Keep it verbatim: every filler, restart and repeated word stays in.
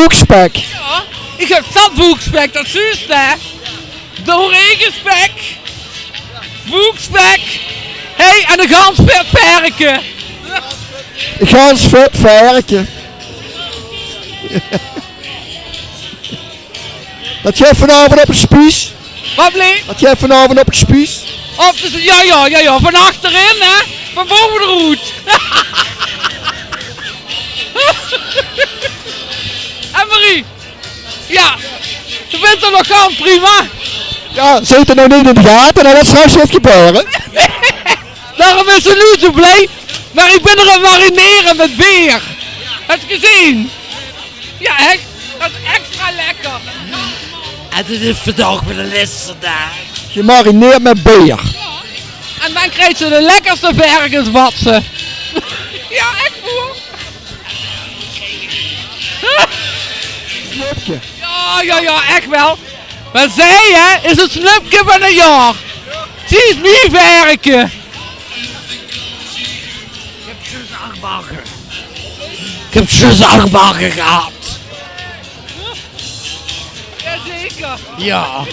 boekspek. Jao, ich höb zat boekspek, det zuus se, hè. Doorrege spek. Boekspek. Hé, en e gans vèt verke. E gans vèt verke. Det geit vanaovend op de spies. Waat bleef? Det geit vanaovend op de spies. Op de, jao, jao, jao, jao. Van achterin, hè? Van bove d'roet. En Marie? Jao, ze vindj 't nog gewoon prima. Jao, ze haet 't nog neet in de gate det 't straks geit gebeure. Daorum is ze noe zo blie. Mer ich bön 'r aan 't marinere mit beer. Höbs se gezeen? Jao, ech. Det is extra lekker. En dit is vandaag mien lèste daag. Gemarineerd mit beer. En dan kriegs se de lekkerste verkesbatse. Jao, ech woer. Snupke. Jao, jao, jao, ech waal. Mer zie, hè, is 't snupke van 't jaor. Zie is mie verke. Ich höb zjus ach bagge. Ich höb zjus ach bagge gehad. Jaozeker. Jao.